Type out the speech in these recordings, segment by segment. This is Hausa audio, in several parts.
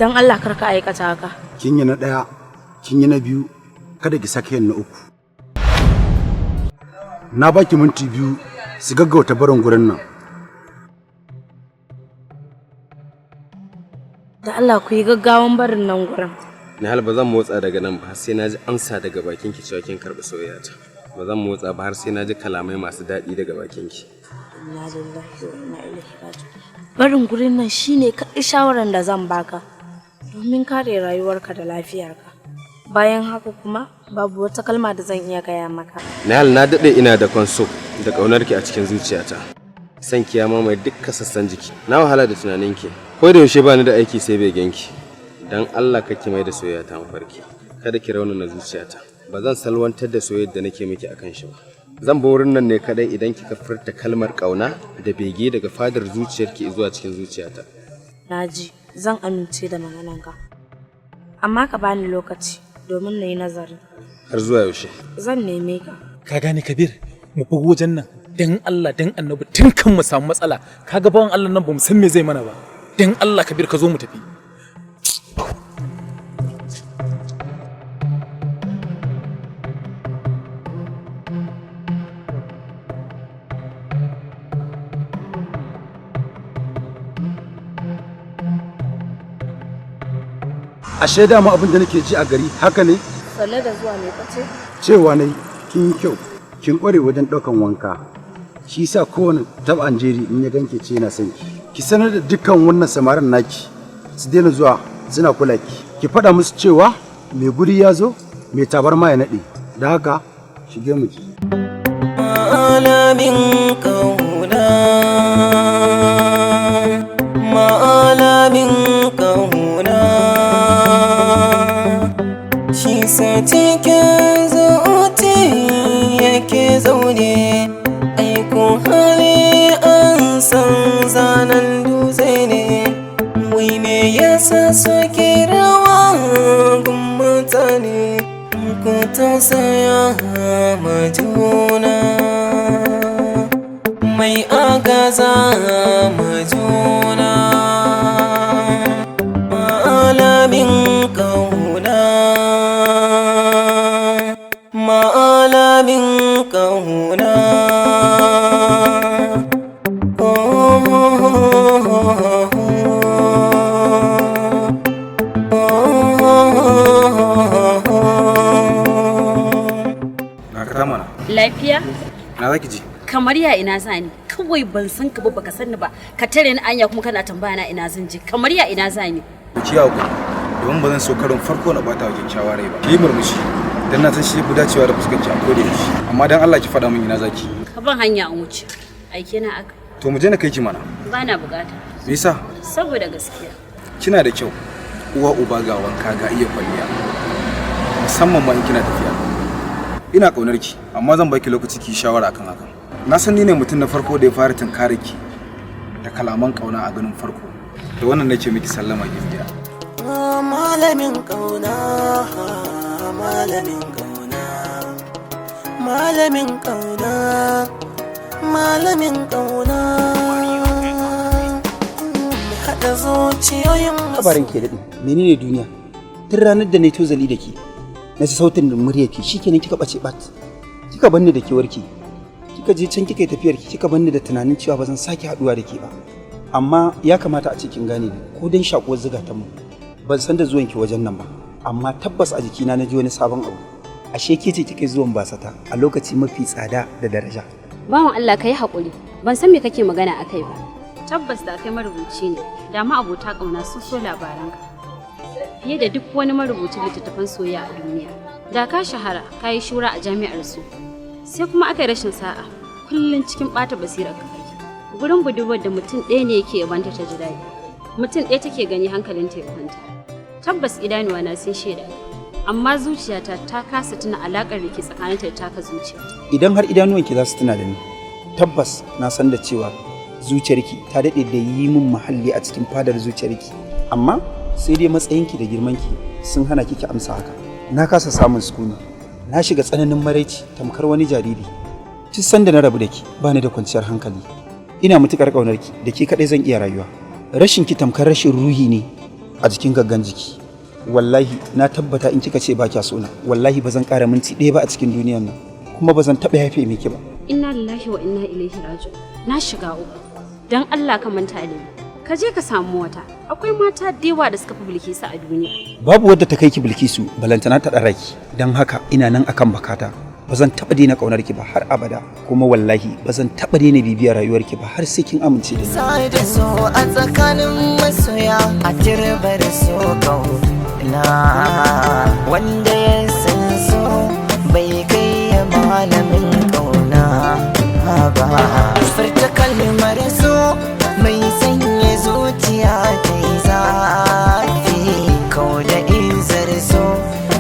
Don Allah kar ka aikata haka. Kin yi na ɗaya, kin yi na biyu, kada ki sake yin na uku. Na baki minti 2 su gaggauta barin gurin nan. Da Allah ku yi gaggawan barin nan gurin. Nihal, ba zan motsa daga nan ba har sai na ji amsa daga bakinki cewa kin karɓi soyayyata. Ba zan motsa ba har sai na ji kalamai masu daɗi daga bakinki. Inna lillahi wa inna ilaihi raji'un. Barin gurin nan shine kaɗai shawaran da zan baka domin kare rayuwarka da lafiyarka. Bayan haka kuma babu wata kalma da zan iya gaya maka. Nihal, na daɗe ina da konso da ƙaunarki a cikin zuciyata. San ki ya mamaye dukkan sassan jiki. Na wahala da tunaninki. Ko da yaushe ba ni da aiki sai begenki. Dan Allah kake mai da soyayya ta mafarki. Kada ki raunana zuciyata. Ba zan salwantar da soyayyar da nake miki akan shi ba. Zan bi wurin nan ne kadai idan kika furta kalmar ƙauna da bege daga fadar zuciyarki zuwa cikin zuciyata. Naji, zan amince da maganarka. Amma ka bani lokaci domin na yi nazari. Har zuwa yaushe? Zan neme ka. Ka gane Kabir, mu bugu wajen nan dan Allah dan Annabi tun kan mu samu matsala. Kaga bawan Allah nan bamu san me zai mana ba. Dan Allah Kabir, ka zo mu tafi. Ashe dama abin da nake ji a gari haka ne? Sanne da zuwa, mai kace? Cewa na kin yi kyau, kin ƙware wajen ɗaukan wanka. Shi sa kowane taɓa jeri in ya ganke ce yana son ki. Ki sanar da dukkan wannan samarin naki su daina zuwa suna kula ki. Ki faɗa musu cewa mai guri ya zo, mai tabarma ya naɗe. Da haka shige mu ji. Malamin kauna, malamin kauna, shi sa cikin zuci yake zaune, aiko hali an san zanen dutse ne, wai me yasa suke rawa gun mutane, ku tausaya ma juna, mai agaza ma juna, malamin kauna, malamin kauna. Na ka mana. Lafiya? Na zaki ji. Kamar ya ina zani? Kawai ban san ka ba, baka san ni ba. Ka tare ni anya kuma kana tambaya na ina zan je. Kamar ya ina zani? Ki yawo. Domin ba zan so karon farko na bata wa kyakkyawa rai ba. Ki yi murmushi. Dan na san shi fi dacewa da fuskar ki a koda yaushe. Amma dan Allah ki faɗa min ina zaki. Ka ban hanya in wuce. Aike na aka. To mu je na kai ki mana. Bana bukata. Me yasa? Saboda gaskiya. Kina da kyau. Uwa uba ga wanka ga iya kwalliya. Musamman ma in kina tafiya. Ina kaunar ki, amma zan baki lokaci ki shawara akan hakan. Na san ni ne mutum na farko da ya fara tunkarar ki da kalaman kauna a ganin farko. Da wannan nake miki sallama gimbiya. Malamin kauna, malamin kauna, malamin kauna, malamin kauna, haɗa zuciyoyin. Kabarin ke daɗe, menene duniya? Tun ranar da na yi tozali da ke, na ji sautin muryarki, shikenan kika ɓace ɓat. Kika banni da kewarki, kika je can kika yi tafiyarki, kika banni da tunanin cewa ba zan sake haɗuwa da ke ba. Amma ya kamata a ce kin gane ni, ko dan shakuwar zuga ta mu. Ban san da zuwanki wajen nan ba, amma tabbas a jikina na ji wani sabon abu. Ashe ke ce kika yi zuwan basata a lokaci mafi tsada da daraja. Bawan Allah, ka yi haƙuri. Ban san me kake magana a kai ba. Tabbas da kai marubuci ne, da ma abota ƙauna sun so labaranka. Fiye da duk wani marubucin littattafan soyayya a duniya. Da ka shahara, ka yi shura a jami'ar su. Sai kuma aka yi rashin sa'a, kullum cikin ɓata basirar ka kake. Gurin budurwar da mutum ɗaya ne yake yabanta ta ji daɗi. Mutum ɗaya take gani hankalinta ya kwanta. Tabbas idanuwa na sun shaida. Amma zuciyata ta kasa tuna alaƙar da ke tsakaninta da taka zuciya. Idan har idanuwanki za su tuna da ni, tabbas na san da cewa zuciyarki ta daɗe da yi min muhalli a cikin fadar zuciyarki. Amma sai dai matsayinki da girmanki sun hana ki amsa haka. Na kasa samun sukuni, na shiga tsananin maraici tamkar wani jariri. Tun sanda na rabu da ki, ba ni da kwanciyar hankali. Ina matuƙar ƙaunarki, da ke kaɗai zan iya rayuwa. Rashin ki tamkar rashin ruhi ne a jikin gaggan jiki. Wallahi na tabbata in kika ce ba kya sona, wallahi ba zan ƙara minti ɗaya ba a cikin duniyar nan, kuma ba zan taɓa yafe miki ba. Inna lillahi wa inna ilaihi raji'un. Na shiga uku. Dan Allah ka manta da ni. Ka je ka samu wata. Akwai mata da yawa da suka fi Bilkisu a duniya. Babu wadda ta kai ki Bilkisu, balantana ta ɗara ki. Don haka ina nan akan bakata. Ba zan taɓa daina ƙaunar ki ba har abada, kuma wallahi ba zan taɓa daina bibiyar rayuwar ki ba har sai kin amince da ni. Sa da so a tsakanin masoya a turbar so kauna, wanda ya san so bai kai ya malamin kauna ba. Furta kalmar so mai sanya zuciya ta yi zafi, kau da izar so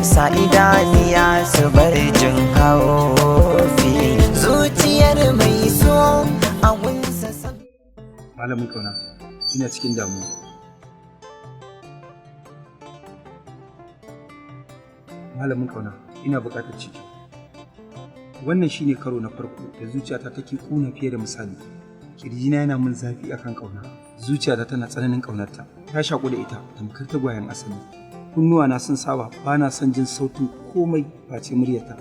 sa idaniya su bar jin haufi, zuciyar mai so a gunsa. Malamin kauna, ina cikin damuwa. Malamin kauna, ina buƙatar ciki. Wannan shine karo na farko da zuciyata take kuna fiye da misali. Kirjina yana min zafi akan kauna. Zuciyata tana tsananin kaunarta. Ta shaƙu da ita tamkar tagwayen asali. Kunnuwana sun saba ba na son jin sautin komai face muryarta.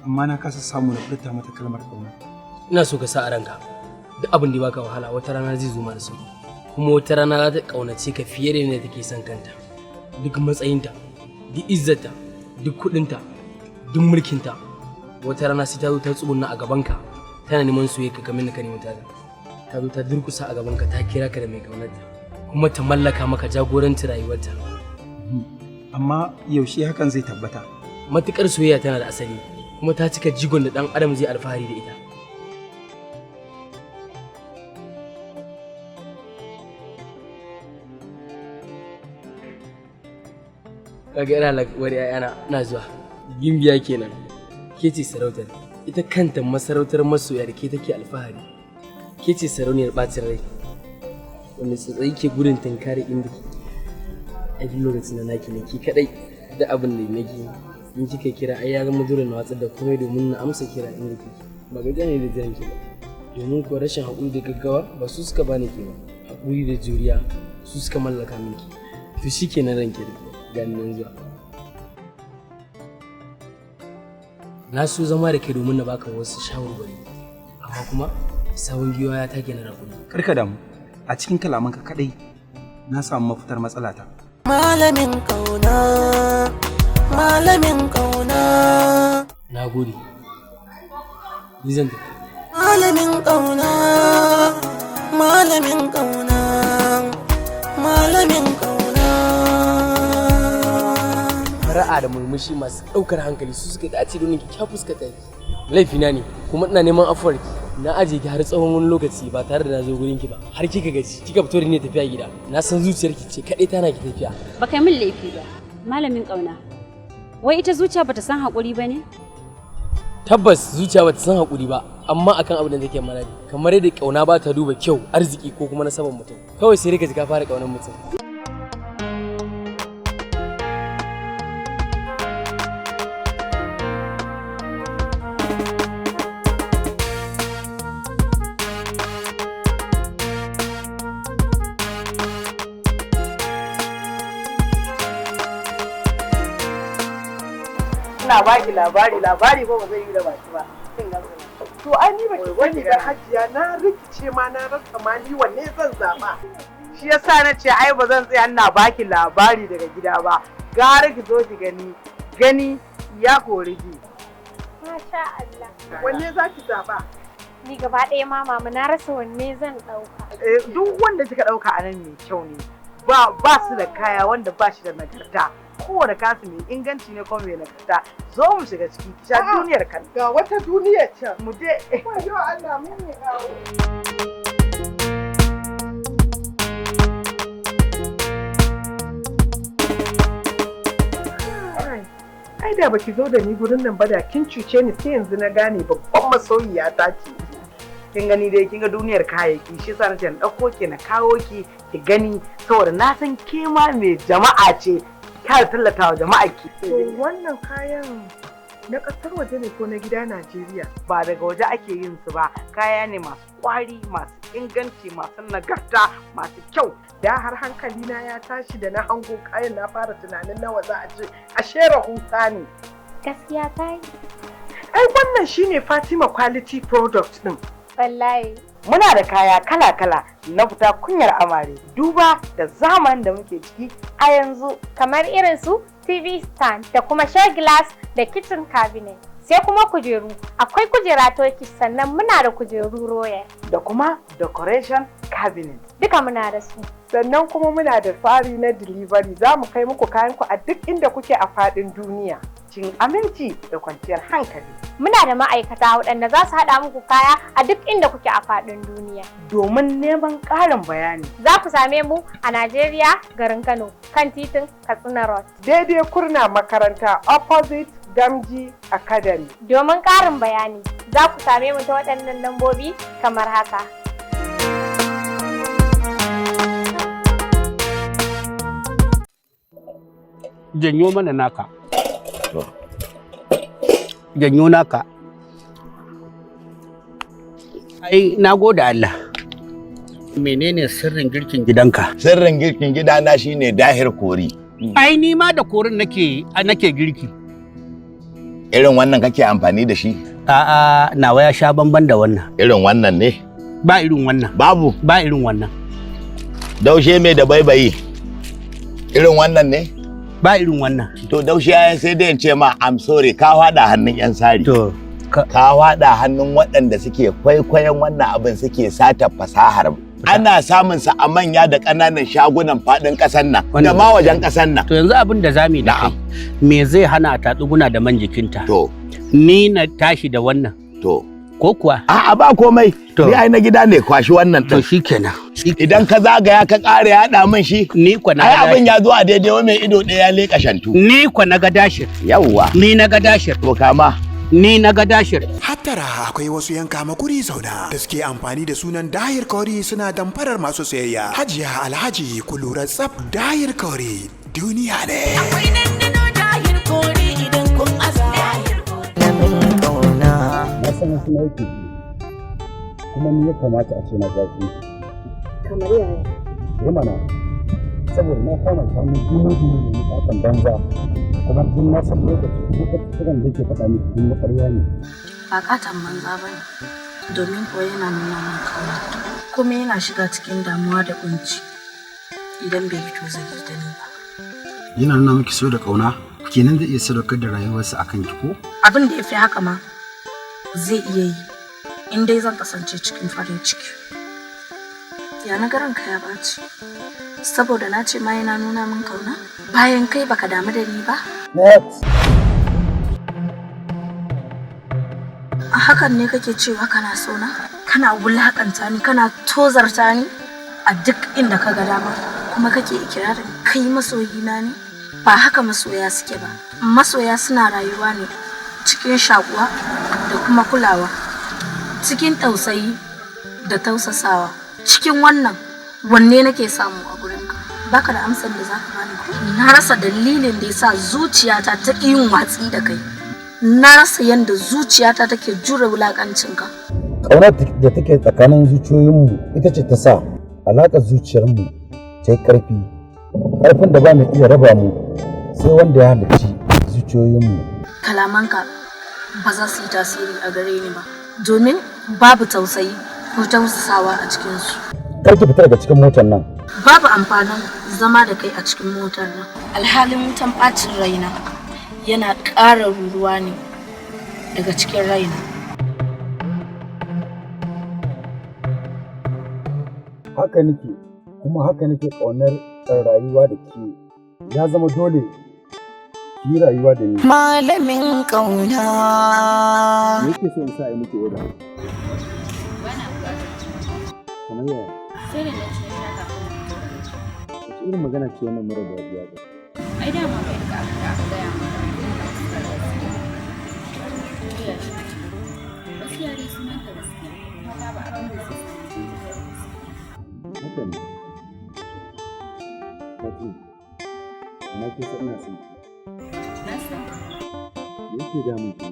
Amma na kasa samu na furta mata kalmar kauna. Ina so ka sa a ranka duk abin da baka wahala wata rana zai zo mana sauki, kuma wata rana za ta kaunace ka fiye da yadda take son kanta. Duk matsayinta, duk izzarta, duk kuɗinta, duk mulkinta, wata rana sai ta zo ta tsugunna a gabanka tana neman soyayya ka kamar ka nemi ta. Ta zo ta durkusa a gabanka ta kira ka da mai kaunarta, kuma ta mallaka maka jagorancin rayuwarta. Amma yaushe hakan zai tabbata? Matukar soyayya tana da asali kuma ta cika jigon da ɗan adam zai alfahari da ita. Kaga ina lakwar ‘ya'yana na zuwa. Gimbiya kenan, ke ce sarautar, ita kanta masarautar masoya da ke take alfahari. Ke ce sarauniyar ɓacin rai, wanda tsatsayi ke gudun tunkari inda ke. A duk lokacin da naki ne ki kaɗai da abin da nake in kika kira ai ya zama dole na watsar da komai domin na amsa kira inda kike. Ba gajiya ne da jiran ki ba, domin kuwa rashin haƙuri da gaggawa ba su suka bani ke ba, haƙuri da juriya su suka mallaka miki. To shikenan ranke da gani nan zuwa. Na so zama da kai domin na baka wasu shawarwari, amma kuma sawun giwa ya take na raƙumi. Karka damu, a cikin kalamanka kaɗai na samu mafitar matsalata. Malamin kauna, malamin kauna. Na gode. Ni zan tafi. Malamin kauna, malamin kauna, malamin kauna. Fara'a da murmushi masu ɗaukar hankali su suka dace domin ki fuska ta. Laifina ne kuma ina neman afuwarki. Na aje ki har tsawon wani lokaci ba tare da na zo gurin ki ba. Har kika gaji, kika fito da ni tafiya gida. Na san zuciyarki ce kaɗai tana ki tafiya. Ba kai min laifi ba, malamin kauna. Wai ita zuciya bata san haƙuri ba ne? Tabbas zuciya bata san haƙuri ba, amma akan abin da take mana ne. Kamar yadda ƙauna ba ta duba kyau, arziki ko kuma nasabar mutum. Kawai sai ka ji ka fara ƙaunar mutum. Ina baki labari, labari ko ba zai yi da baki ba. To ai ni baki sani ba Hajiya, na rikice ma na rasa ma ni wanne zan zaba. Shi yasa na ce ai ba zan tsaya ina baki labari daga gida ba. Gara ki zo ki gani, gani ya kori ki. Masha Allah. Wanne za ki zaba? Ni gaba ɗaya ma mama na rasa wanne zan ɗauka. Duk wanda kika ɗauka a nan mai kyau ne. Ba su da kaya wanda ba shi da nagarta. Kowane kasu mai inganci ne kuma mai nagarta. Zo mu shiga ciki ki sha duniyar kan. Ga wata duniyar can. Mu je. Wayo Allah mun ne kawo. Ai da baki zo da ni gurin nan ba da kin cuce ni, sai yanzu na gane babban masoyiya ta ce. Kin gani dai, kin ga duniyar kayayyaki, shi yasa nace na ɗauko ki na kawo ki ki gani, saboda na san ke ma mai jama'a ce, ka tallata wa jama'a ki. To wannan kayan Na ƙasar waje ne ko na gida Najeriya? Ba daga waje ake yin su ba, kaya ne masu kwari, masu inganci, masu nagarta, masu kyau. Da har hankali na ya tashi da na hango kayan, na fara tunanin nawa za a ce, ashe rahusa ne. Gaskiya ta yi. Ai wannan shine Fatima Quality Product din. Wallahi. Muna da kaya kala-kala na fita kunyar amare, duba da zamanin da muke ciki a yanzu. Kamar irin su TV stand da kuma show glass da kitchen cabinet. Sai kuma kujeru, akwai kujera Turkish, sannan muna da kujeru royal. Da kuma decoration cabinet. Duka muna da su. Sannan kuma muna da tsari na delivery, za mu kai muku kayan ku a duk inda kuke a faɗin duniya. Cikin aminci da kwanciyar hankali. Muna da ma'aikata waɗanda za su haɗa muku kaya a duk inda kuke a faɗin duniya. Domin neman ƙarin bayani, za ku same mu a Najeriya, garin Kano, kan titin Katsina Road. Daidai Kurna makaranta, opposite Gamji Academy. Domin ƙarin bayani, za ku same mu ta waɗannan lambobi kamar haka. Janyo mana naka. Janyo naka. Ai, na gode Allah. Menene sirrin girkin gidanka? Sirrin girkin gidana shine Dahir Kori. Ai, ni ma da korin nake girki. Irin wannan kake amfani da shi? A'a, nawa ya sha bamban da wannan. Irin wannan ne? Ba irin wannan. Babu. Ba irin wannan. Daushe mai da baibayi. Irin wannan ne? Ba irin wannan. To daushe ya sai dai in ce ma I'm sorry, ka faɗa hannun yan sari. To ka faɗa hannun waɗanda suke kwaikwayon wannan abin, suke sata fasahar. Ana samun sa a manya da ƙananan shagunan faɗin ƙasar nan da ma wajen ƙasar nan. To yanzu abin da zamu yi da kai, me zai hana a tatsuguna da man jikinta? To ni na tashi da wannan. To ko kuwa? A'a, ba komai. Ni ai na gida ne, kwashi wannan To din. shikenan. Idan ka zagaya ka ƙara yaɗa min shi. Ni kwa na Ai ga abin ya zo a daidai wa mai ido ɗaya ya leƙa shantu. Ni kwa na ga dashir. Yawwa. Ni na ga dashir. To kama. Ni na ga dashir. Hattara, akwai wasu yanka makuri zauna da suke amfani da sunan Dahir Kori suna damfarar masu sayayya. Hajiya, Alhaji, ku lura tsaf, Dahir Kori duniya ne. Akwai dandano Dahir Kori idan kun aza. Na san wasu nau'i kuma ni ya kamata a ce na zafi. Kamar yaya? Ya mana, saboda na kama samun dumu-dumu da mutatan banza, kuma tun na san lokaci duk kiran da yake faɗa miki duk makarya ne. Ba katon banza ba ne, domin kuwa yana nuna min kauna. Kuma yana shiga cikin damuwa da kunci idan bai fito zagi da ni ba. Yana nuna miki so da ƙauna, kenan zai iya sadaukar da rayuwarsa akan ki ko? Abin da ya fi haka ma zai iya yi in dai zan kasance cikin farin ciki. Ya na ranka ya ɓaci saboda na ce ma yana nuna min kauna bayan kai baka damu da ni ba? A hakan ne kake cewa kana sona? Kana wulakanta ni, kana tozarta ni a duk inda ka ga dama, kuma kake ikirarin kai masoyina ne? Ba haka masoya suke ba. Masoya suna rayuwa ne cikin shakuwa da kuma kulawa, cikin tausayi da tausasawa. Cikin wannan, wanne nake samu a gurinka? Baka da amsar da zaka bani ko? Na rasa dalilin da yasa zuciyata ta ƙi yin watsi da kai. Na rasa yadda zuciyata take jure wulaƙancinka. Ƙaunar da take tsakanin zuciyoyinmu ita ce ta sa alaƙar zuciyarmu ta yi ƙarfi, ƙarfin da ba mai iya raba mu sai wanda ya halicci zuciyoyinmu. Kalamanka ba za su yi tasiri a gare ni ba, domin babu tausayi ko tausasawa a cikinsu. Kar ki fita daga cikin motar nan. Babu amfanin zama da kai a cikin motar nan. Alhalin wutan ɓacin raina yana ƙara ruruwa ne daga cikin raina. Haka nake, kuma haka nake ƙaunar rayuwa da ke. Ya zama dole ki yi rayuwa da ni. Malamin ƙauna. Me yake so in sa a yi miki oda? Kamar yaya? Sai da na ci na sha kafin na fito. Wace irin magana ce wannan mara daɗi haka? Ai dama kai duka abin da aka gaya maka gaskiya shi. Gaskiya dai sunanta gaskiya, kuma babu abin da zai sa mutum ya gaya gaskiya. Haka ne. Fati, amma kin san ina son ki. Na san. Me Yake damun ki?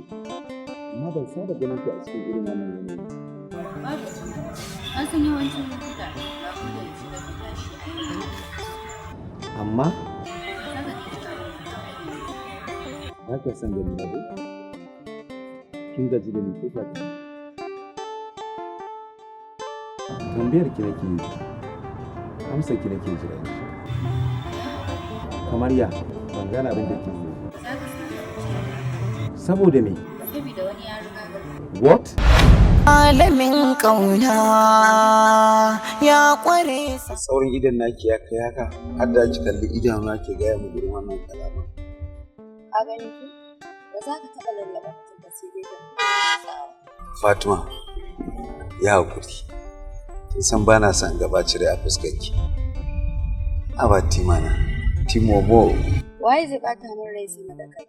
Amma ban saba ganin ki a cikin irin wannan yanayi. Babu. An san yawancin lokuta ba ko da yaushe kake tashi a yanayin da kake so. Amma Ba za ka iya cewa ba kya son gani na ko? Kin gaji da ni ko, Fatima? Tambayar ki nake yi. Amsa ki nake jira ki. Kamar ya? Ban gane abin da ke so. Za ka samu kwanciyar Saboda me? Saboda wani ya riga ka. What? Malamin ƙauna ya ƙware. Saurin idan naki ya kai haka har da ki kalli idanu ki gaya mu irin wannan kalaman? Ka gani ko? Ba za ka taɓa lallaɓa mutum ba, sai dai ka tsawa. Fatima, ya hakuri. Kin san ba na son gabaci rai a fuskarki. Aba Timana, Timobo. Waye zai ɓata min rai sama da kai?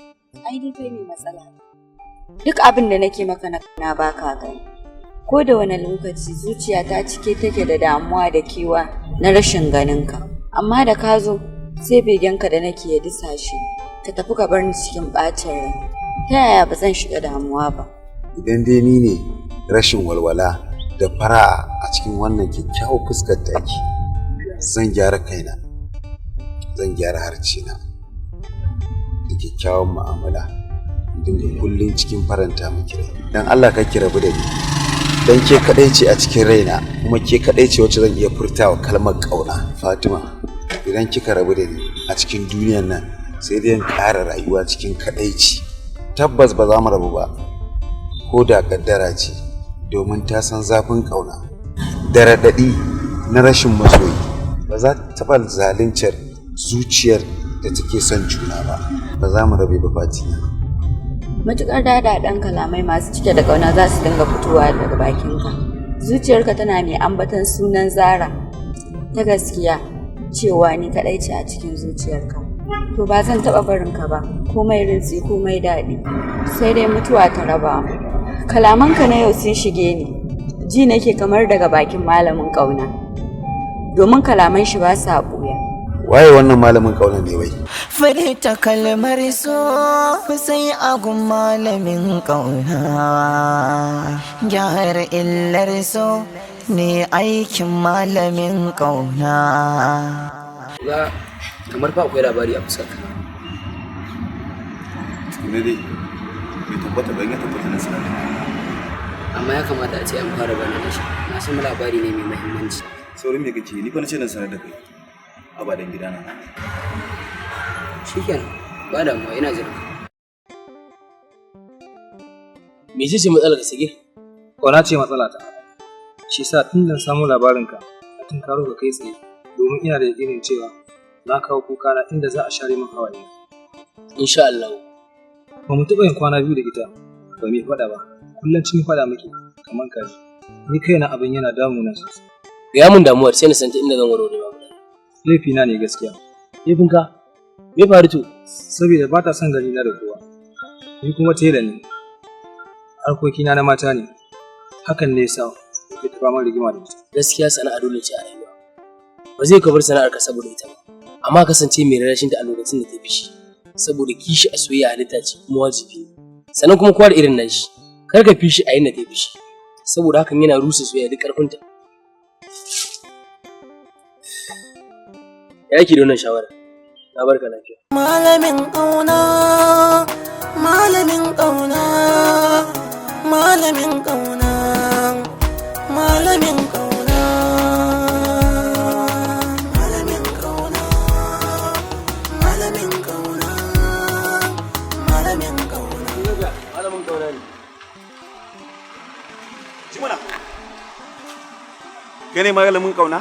Ai ni kai ne matsala. Duk abin da nake maka na baka gani. Ko da wani lokaci zuciyata cike take da damuwa da kewa na rashin ganinka. Amma da ka zo, sai begenka da nake ya disashe, ka tafi ka bar ni cikin ɓacin rai. Ta yaya ba zan shiga damuwa ba? Idan dai ni ne rashin walwala da fara'a a cikin wannan kyakkyawar fuskar taki, zan gyara kaina, zan gyara harcena da kyakkyawan mu'amala, in dinga kullum cikin faranta miki rai. Dan Allah kar ki rabu da ni. Dan ke kadai ce a cikin raina, kuma ke kadai ce wacce zan iya furtawa kalmar kauna. Fatima, idan kika rabu da ni a cikin duniyar nan, sai dai in ƙara rayuwa cikin kadaici. Tabbas ba za mu rabu ba, ko da kaddara ce, domin ta san zafin kauna da raɗaɗi na rashin masoyi. Ba za ta taɓa zaluncar zuciyar da take son juna ba. Ba za mu rabe ba, Fatima. Matuƙar daɗaɗan kalamai masu cike da ƙauna za su dinga fitowa daga bakinka, zuciyarka tana mai ambaton sunan Zara ta gaskiya cewa ni kaɗai ce a cikin zuciyarka, to ba zan taɓa barinka ba, komai rintsi komai daɗi, sai dai mutuwa ta raba mu. Kalamanka na yau sun shige ni, ji nake kamar daga bakin malamin ƙauna, domin kalaman shi ba sa ɓuya. Waye wannan malamin kauna ne wai? Furta kalmar so sai agun malamin ƙauna. Gyara illar so ne aikin malamin ƙauna. Ga kamar fa akwai labari a fuskarka. Tukuna dai bai tabbata ba, in ya tabbata na sanar da kai. Amma ya kamata a ce an fara bani da shi. Na san labari ne mai muhimmanci. Saurin me kake? Ni fa na ce na sanar da kai. Abadan gidana. Shikenan, ba damuwa, ina jiran ka. Mece ce matsalar ka, Sagir? Ƙauna ce matsalata. Shi sa tun da na samu labarinka, na tunkaro ka kai tsaye, domin ina da yaƙinin cewa na kawo kukana inda za a share min hawaye. Insha Allah. Ba mu taɓa yin kwana 2 da ita ba mu yi faɗa ba, kullum cikin faɗa muke kamar kaji. Ni kaina abin yana damuna sosai. Gaya min damuwar, sai na san ta inda zan warware ma. Laifina ne gaskiya. Laifinka? Me faru to? Saboda ba ta son gani na da kowa. Ni kuma tela ne. Harkokina na mata ne. Hakan ne yasa muke ta faman rigima da ita. Gaskiya sana'a dole ce a rayuwa. Ba zai ka bar sana'ar ka saboda ita ba. Amma kasance mai rarrashin ta a lokacin da ta fi shi. Saboda kishi a soyayya halitta ce kuma wajibi ne. Sannan kuma kowa da irin nashi. Kar ka fi shi a yin da ta fi shi. Saboda hakan yana rusa soyayya duk ƙarfinta. Ya yake da wannan shawara? Na barka lafiya. Malamin ƙauna, malamin ƙauna, malamin ƙauna, malamin ƙauna, malamin ƙauna, malamin ƙauna, malamin ƙauna. Malamin ƙauna ne. Jimana. Kai ne malamin kauna?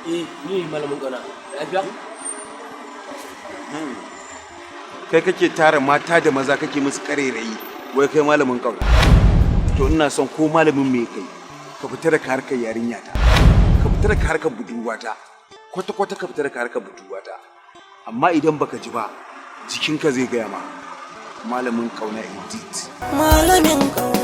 Eh, ni ne malamin ƙauna. Lafiya? Kai kake tara mata da maza kake musu karerayi, wai kai malamin kauna. To ina son ko malamin me kai, ka fita daga harkar yarinya ta, ka fita daga harkar budurwata, kwata kwata ka fita daga harkar budurwata. Amma idan baka ji ba, jikinka zai gaya ma. Malamin kauna indeed. Malamin ƙauna.